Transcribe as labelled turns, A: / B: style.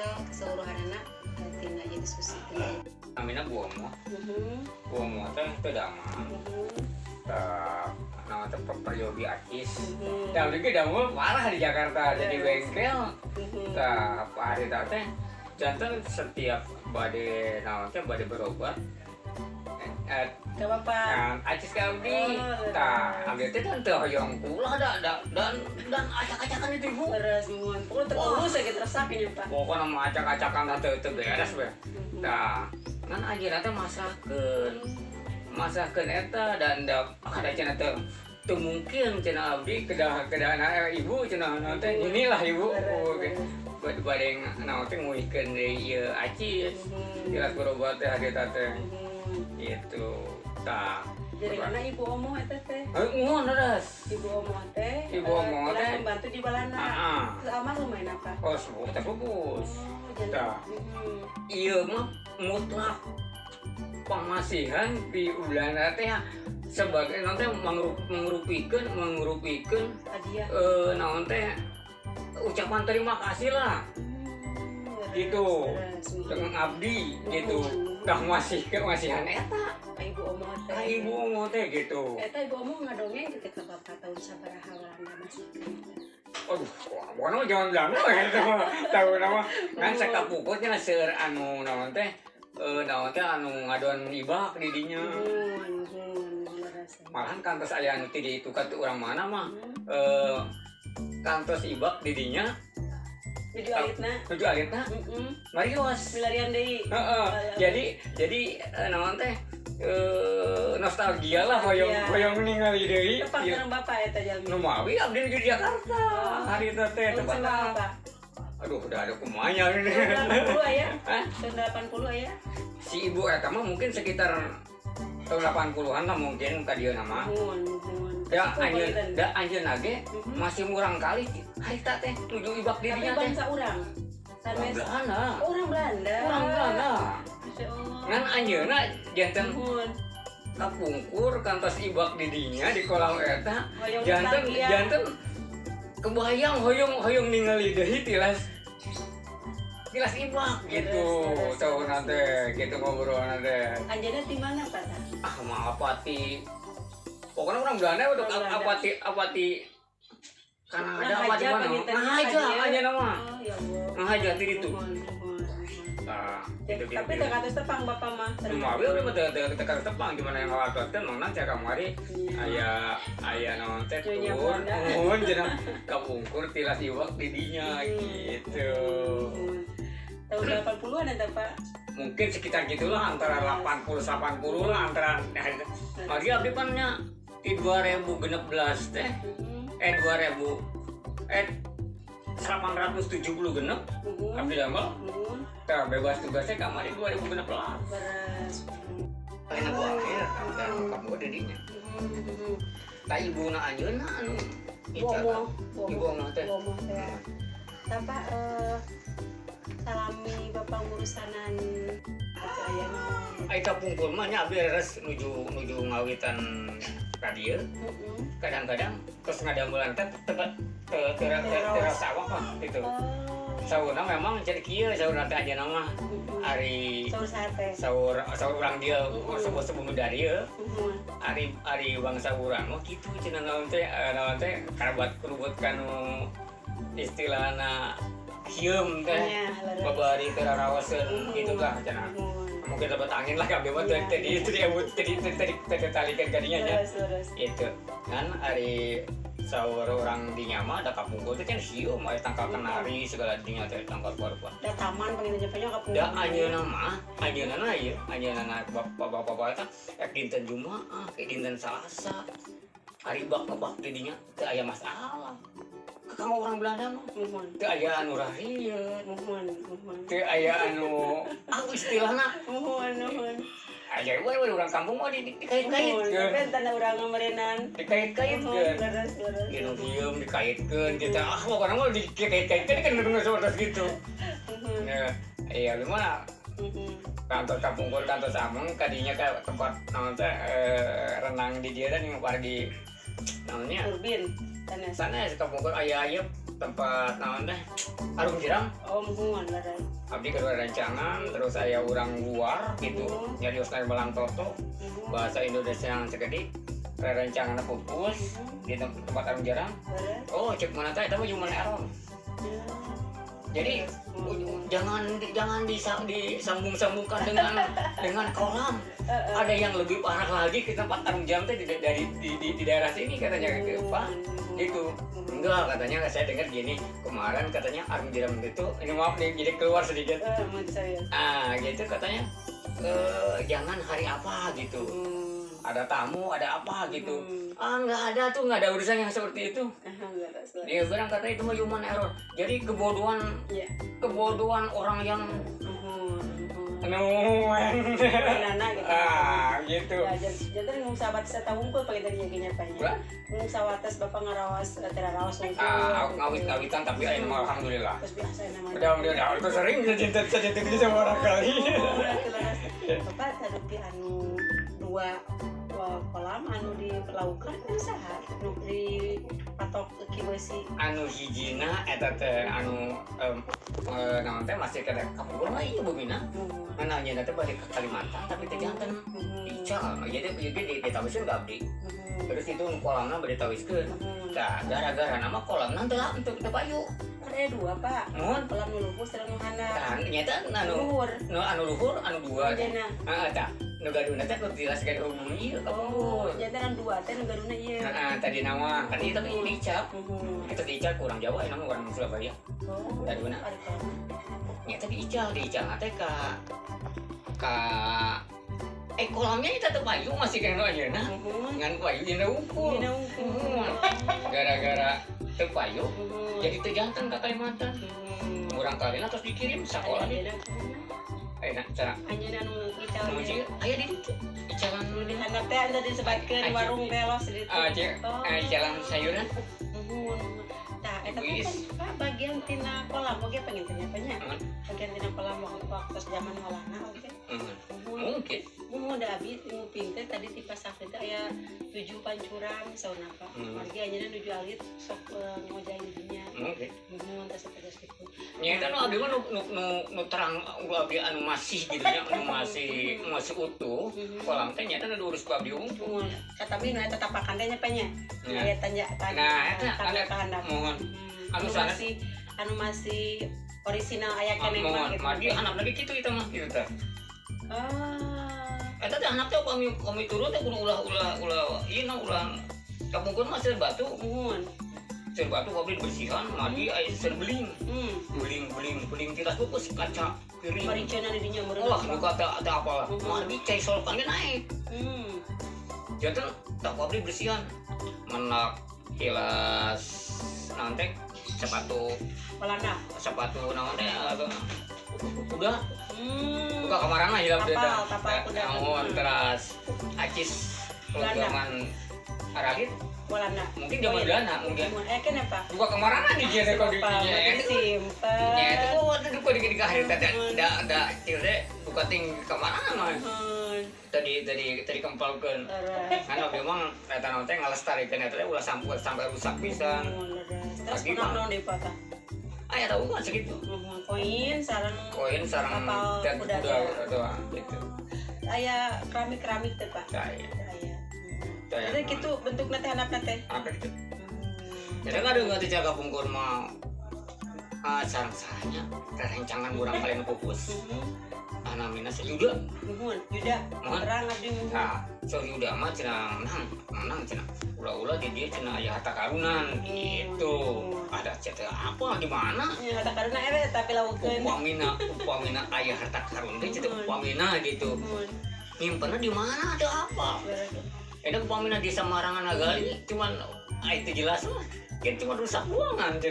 A: Hasil keseluruhanna tina jadi diskusi tina.
B: Namina Bu Omo. Bu Omo teh teu damang. Tah, nama teh peryogi artis. Da abdi ge damel parah di Jakarta, jadi bengkel. Tah, hari teh janten setiap bade naon teh, bade berobat
A: Ke bapak.
B: Nah, acis ka abdi.
A: Oh,
B: Tah, abdi teh kan teu hoyong kula da, da dan acak-acakan itu, Ibu.
A: Leres, muhun. Pokoknya terus saya resep ini, Pak.
B: Pokoknya mah acak-acakan teh teu beres we. Tah, ngan anjeunna teh masahkeun. Masahkeun eta dan da ada cenah teh teu mungkin cenah abdi kedah kedah na, ibu cenah naon teh, inilah ibu. Oke. Bade bade naon teh, nguykeun deui ieu acis. Jelas berobat teh harita teh. Gitu. Tah.
A: Jadi karena Ibu Omo eta teh.
B: Eh, muhun, leres.
A: Ibu Omo teh.
B: Ibu Omo
A: telah
B: teh.
A: Membantu di Balanda.
B: Heeh.
A: Terus almarhum main apa?
B: Oh, sepuh teh pupus.
A: Oh, jadi.
B: Tah. Iya mah mutlak pamasihan di Belanda teh sebagai nanti mengrupikeun mengrupikeun
A: Hadiah.
B: Naon teh, ucapan terima kasih lah gitu
A: Leres, leres.
B: Dengan abdi gitu. Tah, masih ke masihan eta
A: Ka Ibu Omo teh.
B: Ka Ibu Omo teh gitu.
A: Eta Ibu Omo ngadongeng gitu ke bapak tahun sabaraha Walanda masih?
B: Aduh, wah, bukan mah zaman Belanda gitu mah. Tahu nama kan sakapukutnya seueur anu naon teh, naon teh, anu ngadon ibak di dinya.
A: Muhun, muhun, leres.
B: Malahan kantos aya anu ti ditu ka urang mana mah, kantos ibak di dinya.
A: Nuju alitna.
B: Nuju alitna. Marios.
A: Milarian deui.
B: Heeh. Jadi naon teh, nostalgia lah, hoyong hoyong ningali deui.
A: Tepang
B: Ieu.
A: sareng bapak eta jalmi?
B: Nu mawi abdi nuju di Jakarta. Hari itu teh
A: Tahun
B: tempat.
A: sabaraha, Pak?
B: Aduh, udah ada kumanya ini.
A: Tahun 80 aya?
B: Hah?
A: Tahun 80 aya?
B: Si ibu eta mah mungkin sekitar tahun 80-an lah mungkin ka dieu nama.
A: Muhun, muhun.
B: Da
A: Sepuh
B: anjeun
A: panginten.
B: da anjeun ge masih murang kali harita teh nuju ibak di
A: Tapi
B: dinya teh.
A: bangsa urang.
B: Orang
A: Sanes.
B: Belanda.
A: Orang Belanda.
B: Orang Belanda.
A: Masya Allah.
B: Ngan anjeunna janten
A: Muhun.
B: Kapungkur kantos ibak di dinya di kolam eta.
A: Hoyong
B: Janten
A: nostalgia.
B: Janten kebayang hoyong hoyong ningali deui tilas tilas ibak gitu.
A: Leres, leres,
B: Tahu
A: leres,
B: nanti
A: leres.
B: Gitu ngobrol nanti.
A: Anjeunna di mana, Pak?
B: Ah, mah apati, pokoknya orang Belanda udah.
A: Orang Belanda.
B: Apati apati Kanada apa di
A: Ngahaja
B: mana
A: panginten.
B: ngahaja
A: Ngahaja.
B: aja nama.
A: Oh, ya Allah.
B: Ngahaja ti ditu.
A: Muhun, muhun, muhun.
B: Nah, gitu gitu.
A: Tapi teu katos tepang bapak mah.
B: Mawi udah teu teu teu teu tepang, gimana yang ngawatkeun mang nang kamari aya aya naon teh
A: Nyonya
B: tur
A: Belanda.
B: Muhun cenah kapungkur tilas iwak di dinya gitu.
A: Muhun. Tahun 80-an eta, Pak.
B: Mungkin sekitar gitulah, antara 80 80 lah antara. Mari abdi pan nya di 2016 teh, 2000 870 genep abdi damel. Tah, bebas tugasnya kamari 2016.
A: Beres.
B: Lain aku akhir dan kamu di dinya. Tah, ibuna anjeunna anu
A: Ibu Omo.
B: Ibu Omo teh.
A: Ibu Omo teh. Bapak salami bapak ngurusanan itu aya naon?
B: Ai kapungkur mah nya abdi reres nuju nuju ngawitan ka dieu. Kadang-kadang terus ngadamelan teh teu teu teu teu rasa apa gitu.
A: Oh.
B: Saurna memang jadi kieu, saurna teh aja mah ari
A: Saur sate.
B: Saur saur urang dieu, sepuh-sepuh nu dari dieu. Ari ari bangsa urang mah kitu cenah, naon teh, naon teh, kerabat kerubut kanu istilahna hieum teh
A: Nya, leres.
B: babari teh rarawaseun gitu lah cenah. Mungkin dapat angin lah, kabeh mah teh tadi tadi tadi tadi tadi talikan kadinya nya.
A: Leres, leres.
B: Itu kan ari saur orang di mah ada kapungkur teh kan hieum, aya tangkal kenari segala dinya teh, tangkal rupa.
A: Da taman panginten nya kapungkur.
B: Da anjeunna mah, anjeunna na ieu, anjeunna na bapak-bapak eta ek dinten Jumaah, ek dinten Salasa. Ari bak ngebak di dinya teu aya masalah. Kanggo orang Belanda mah teu aya anu rahieun,
A: Muhun, muhun.
B: Teu aya anu ah istilahna
A: Muhun, muhun.
B: aya we we urang kampung mah di
A: Muhun.
B: dikait-kaitkeun.
A: Tapi tanda urang meureunan.
B: Dikait-kaitkeun.
A: Muhun, leres, leres.
B: Gitu diem dikaitkeun gitu. Ah, pokoknya mah dikait-kaitkeun kan bener seperti gitu.
A: Muhun.
B: Ya, iya gimana? Kantor kapungkur kantor sameng kadinya ke tempat naon teh, renang di dia dan yang wargi naonnya.
A: Turbin. Sanes.
B: Sana kapungkur aya aya. Tempat naon teh, arung jeram.
A: Oh, muhun leres.
B: Abdi kedua rencangan, terus saya orang luar gitu, jadi Osnar Belang Toto bahasa Indonesia yang sekedik rencangan pupus di tempat arung jeram. Oh, cek mana teh, itu mah human error. Jadi jangan jangan disambung-sambungkan dengan kolam. Ada yang lebih parah lagi ke tempat arung jeram teh di, dari di daerah sini katanya gitu, Pak. Gitu. Enggak, katanya saya dengar gini, kemarin katanya arung jeram itu, ini maaf nih jadi keluar sedikit.
A: Saya.
B: Ah, gitu katanya. Jangan hari apa gitu. Ada tamu, ada apa gitu. Ah, nggak ada tuh, nggak ada urusan yang seperti itu. Dia bilang katanya itu mah human error. Jadi kebodohan kebodohan orang yang anu
A: Nana gitu.
B: Ah, gitu.
A: Ya, jadi nu sahabat saya tahu wungkul pakai tadi nya banyak.
B: Wah?
A: Nu sawates bapak ngarawas tera rawas wungkul.
B: Ah, ngawit-ngawitan tapi ayo mah alhamdulillah.
A: Terus biasa namanya.
B: Udah, itu sering cinta cinta itu sama orang kali.
A: Bapak tadi anu dua kolam anu di Pelaukan kan saha nu di patok ki besi?
B: Anu hijina eta teh anu naon teh masih kada kapungkur mah ieu bumina. Anu anjeunna teh balik ke Kalimantan tapi teh janten ical. Jadi ditawiskeun ka abdi. Terus itu kolamna bade ditawiskeun. Tah, gara-gara nama kolamna teh untuk teu payu.
A: Ada dua, Pak.
B: Nuhun.
A: Kolam nu luhur sareng nu handap.
B: Tah, nyata anu
A: Luhur.
B: Nu anu luhur anu dua.
A: Anjeunna.
B: Heeh, tah. Nu gaduhna teh nu tilas gaduh bumi ieu
A: Oh,
B: kapungkur.
A: janten anu dua teh nu gaduhna ieu.
B: Heeh, tadi nama kan ieu tapi dicap. Kita diical kurang Jawa, ini orang Surabaya.
A: Oh.
B: Gaduhna.
A: Ada kolam.
B: Nyata diical, diical teh ka kolamnya itu tetep payu masih kena ayeuna. Ngan payu dina ukur.
A: Dina ukur.
B: Gara-gara teu payu jadi teu janten ka Kalimantan. Urang kalina terus dikirim sekolah di enak cara
A: Anjeunna nu ical.
B: Nu aya di ditu. Icalan
A: Nu di handap teh anu disebatkeun warung telos di ditu.
B: Ah, cek, icalan sayuran.
A: Nuhun. Tah, eta teh
B: Wis.
A: kan Pak bagian tina kolam oge pengen tanya nya.
B: Hmm.
A: Bagian tina kolam waktu zaman walana oge. Nuhun.
B: Mungkin.
A: Nuhun, da abi nguping teh tadi di pasar teh aya tujuh pancuran sauna, Pak. Margi anjeunna nuju alit sok ngojain dinya.
B: Mungkin.
A: Nuhun, teh sapertos kitu.
B: Nyata nu abdi mah nu nu nu, nu terang abdi anu masih gitu nya, anu masih masih utuh. Kolam teh nyata nu diurus ku abdi unggul.
A: Nuhun. Katami nu eta tapakan teh nya, Pak, nya.
B: Ya.
A: Aya tanya tanya.
B: Nah, eta
A: tanya
B: ada
A: ka handap.
B: Mohon. Anu
A: Anu
B: sanes.
A: masih anu masih orisinal aya keneh mah
B: Mohon,
A: gitu.
B: margi anak lagi kitu itu mah gitu teh.
A: Ah.
B: Eta teh anak teh kami kami turun teh kudu ulah ulah ulah ieu na ulah kapungkur mah seur batu,
A: Nuhun.
B: seur batu abdi dibersihan, margi aya seur beling. Beling beling beling tilas pupus kaca piring.
A: Original di dinya meureun.
B: Wah, nu kata ada apa lah. Margi cai solokan ge naik. Janten tak abdi bersihan. Menak tilas naon teh sepatu
A: Walanda.
B: Sepatu naon teh kuda. Buka kamarana hilap
A: Tapal,
B: teh.
A: Tapal kuda.
B: Naon teras acis
A: Belanda.
B: zaman Aragit
A: Walanda.
B: mungkin zaman
A: Oh, iya.
B: Belanda mungkin.
A: Eh, kenapa?
B: Buka kamarana di dia teh kok di
A: Bapak,
B: dinya.
A: berarti simpen.
B: Nya itu kok waktu duka di di kahir teh da da cil teh buka ting kamarana mah. Tadi tadi tadi kempalkeun.
A: Leres.
B: Kan abdi mah eta naon teh ngalestarikeun eta teh ulah sampai sampai rusak pisan.
A: Nuhun, leres. Terus
B: Lagi,
A: kunaon
B: Pak.
A: naon deui, Pak, tah?
B: Ah, ya tahu kan segitu.
A: Nuhun, koin sareng
B: Koin sareng
A: Tapal
B: dan
A: kuda.
B: kuda doang gitu.
A: Aya keramik-keramik teh, Pak.
B: Tah, iya.
A: Aya.
B: Tah, iya.
A: Jadi gitu bentukna teh handapna teh.
B: Apa gitu? Jadi nggak ada nggak jaga pungkur mah ah sarang sarangnya rencangan kurang kalian pupus. Ah, namina Yuda.
A: Nuhun, Yuda.
B: Nuhun.
A: Terang abdi nuhun.
B: Nah, so Yuda mah cenah menang, menang cenah. Ulah-ulah di dia cenah aya harta karunan gitu. Ada cerita apa di mana?
A: Ya, harta karuna ere tapi lawukeun.
B: Upamina, upamina aya harta karun teh cerita upamina gitu.
A: Nuhun.
B: Nyimpenna di mana ada apa? Eta upamina di Samarangan Nagali cuman ah, itu jelas mah. Kan cuma rusak buangan cenah.